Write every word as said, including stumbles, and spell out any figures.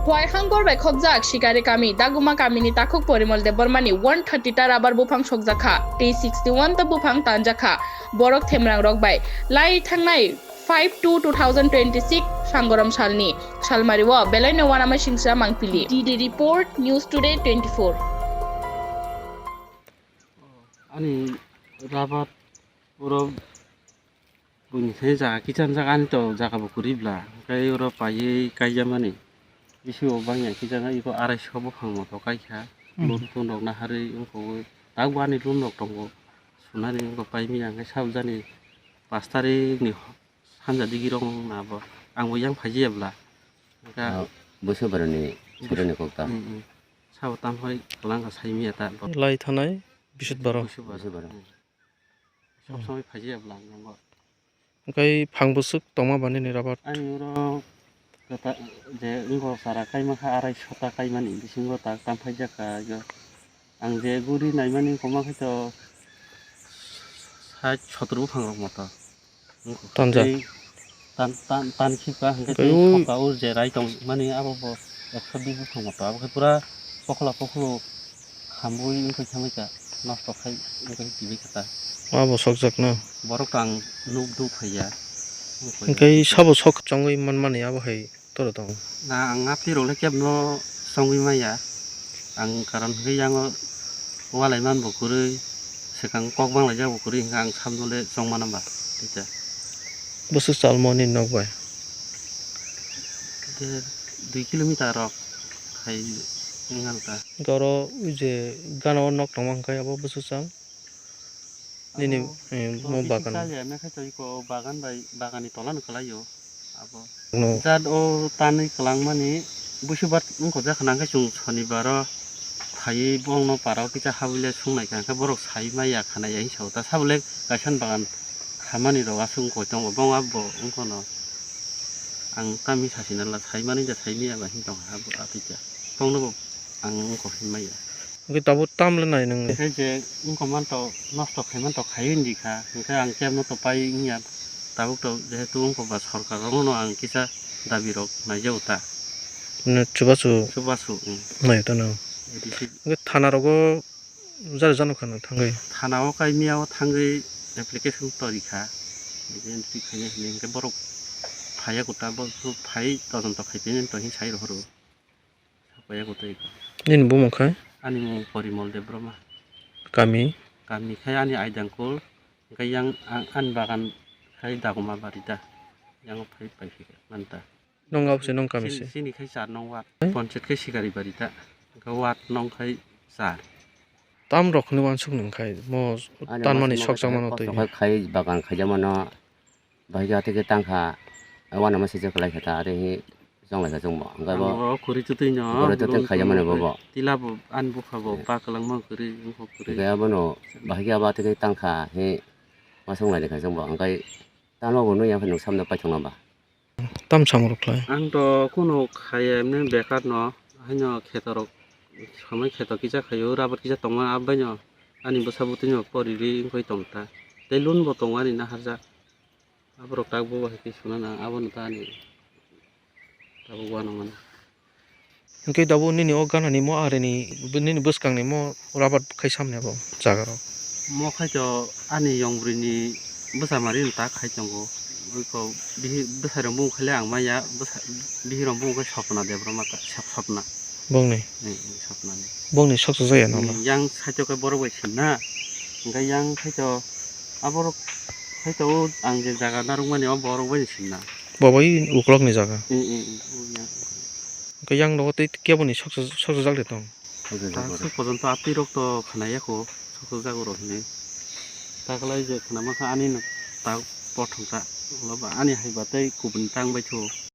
Waihangor bai khokjak Sikari kami, Daguma kamini takhuk Porimol Debbarmani one thirty ta rabar buphang sokjakha, tei sixty one ta buphang tanjakha borok themrangrok bai. Lai thangnai five two two thousand twenty six Sangorom salni salmario belaino uanama singsa mangpili. D D report, News Today twenty four. Ani rabar oro buini thani jaga kicham jaga ani to jaga bo kwrwi bla, hwnkhe oro paiwi kaijamani bisingo bangya kicham iko arai so buphang moto kaikha. Hmm. Loan ton rok naharwi wngkha, tak bo ani loan rok tongo sunani, wngkha paimya hwnkhe sabjani pash tarikni sanja digi rok wngna bo ang bo yang phaijaya bla. Hwnkhe ah, Bwswk boroni surani kok ta. Hmm, hmm. Sabo tamhoi kwlangkha saimya ta. Lai thanai Bisudbaro. Bisudbaro. Bisudbaro. Hmm. Sob somoi phaijaya bla ang bo. Hwnkhe phang bwswk tongma ba nini rabar? Ani oro kwta-, je wngkha chara kaima kha arai sota kaimani bisingo tak tam phaijakha. Ang je guri naimani wngkha ma khe to sait sotor buphang rok moto. Tanjak. Tei tan, tan, tan khipka hwnkhe tei soka o je rai tongmani abo bo ekso bis buphang moto. Abo khe pura pokholo pokholo khambui wngkha khamwi ka nosto khai wngkha kibi kha ta. Abo sokjak na. Borok to ang nuk duk phaiya. Hwnkhe sabo sok chongwi manmani abo hai toro tongo. Na ang apni rok le kebno chongwi maya. Ang karon hwnkhe yango walai man bo kwrwi, swkang kok banglaijak bo kwrwi hwnkhe ang sabno le chongmana ba tita. Bwswk chalmo nini nok bai? De dui kilometer rok khai wngkha. Hwnkhe oro je gana o nok tongma hwnkhe abo bwswk chal? Nini, abo eh, to mo bisi bagan. Chaliya, me khe to iko bagan bai, bagan ni tola ni kwlai o abo. No. Jat o tanwi kwlangmani busubar wngkha jakha nang khe chwng sonibar o phaiwi bongno para o kisa habwi le sung nai kha, hwnkhe borok sai maya khanai ya hinsa o ta sabo le kaisa ni bagan khamani rok aswk wngkha tongo, bong abo wngkha no ang tamni sasi na la sai mani ja sai maya ba hin tong ha abo atwi kha bongno bo ang wngkha hin maya. Hwnkhe tabuk tam le nai nang le? Hwnkhe je wngkha man to nosto khai man to khai wngdi kha, hwnkhe ang kebo no to pai wngya. Tabuk to jehetu wngkha ba sorkar rokno ang kisa dabi rok naijago ta. Chubachu. Chubachu, mm. Nai ta no. A D C. Hwnkhe thana rogo jari jano khana thangwi? Thana o kai miya o thangwi application to rikha. Entry khainai hinwi hwnkhe borok phaiya kota, borok phai todonto khai phainai to hin sai rohoro. Sapaya kotoi. Nini bumung khai? Ani mung Porimol Debbarma. Kami? Kami khai ani Aidangkul, hwnkhe yang ang, ani bagan khai Dagoma Barita. Yang phai pai phika manta. Nong abo se nong kami se? Chini khai char nong ward. Hai? Ponchayat khai Sikari Barita. Hwnkhe ward nong khai char. Tam rok ni wansuk nung khai mo. Ani tanmani wansuk sok chang mano twi. Khai bagan khai jamano. Bahai khe atwi khe tangkha, wanama sijak kwlai kha ta, atwi hi chonglai kha chwngbo. Hwnkhe bo ang bo khuri twtwi no khuri twtwi khaijak mani bo bo. Tila bo ani bupha bo pa kwlangma kwrwi, wngkha kwrwi. Hwnkhe abono bahai khe abo atwi khe tangkha, hi ma chonglai kha chwngbo. Hwnkhe tamo bo nung yang phai nung samno paithakno ba. Tam samung rok khlai? Ang to kheno khaiya, emni bekar no, haino kheto rok samai kheto kisa khaio, rabar kisa tongma, abaino ani bwsa bwtwi no poriwi wngwi tongta. Tei loan bo tongo ani naharjak. Aborok tak bo hai khe suna nang, abono ta ani tabuk uanamani. Hwnkhe tabuk nini o ganani mo arini, nini bwskangni mo rabar khai samni abo jaga rok? Mo khai to ani yong bwrwini bwsa mari no tak khai tongo. Oi ko bihi bwsai rok bung khai le ang maya, bwsa, bihi rok bung khai Sopna Debbarma ta, Sop-, Sopna. Bongni? Ni, ni Sopna ni. Bongni sok chajak ya nang? Ni yang side o khe borok bai sinna. Hwnkhe yang khai to aborok khai to o ang je jaga narwkmani o borok bai sinna. Bo bai uklok ni jaga. I, i, i, o yang. Hwnkhe yang nogo tei kebo ni sok chajak, sok chajak de tong? Sok chajak. Aswk pojonto atwi rok to khwnaya kho, sok chajak rok hinwi. Taklai je khwnama kha ani no ta pothong ta. Ani hai ba tei kubun tang bai tho.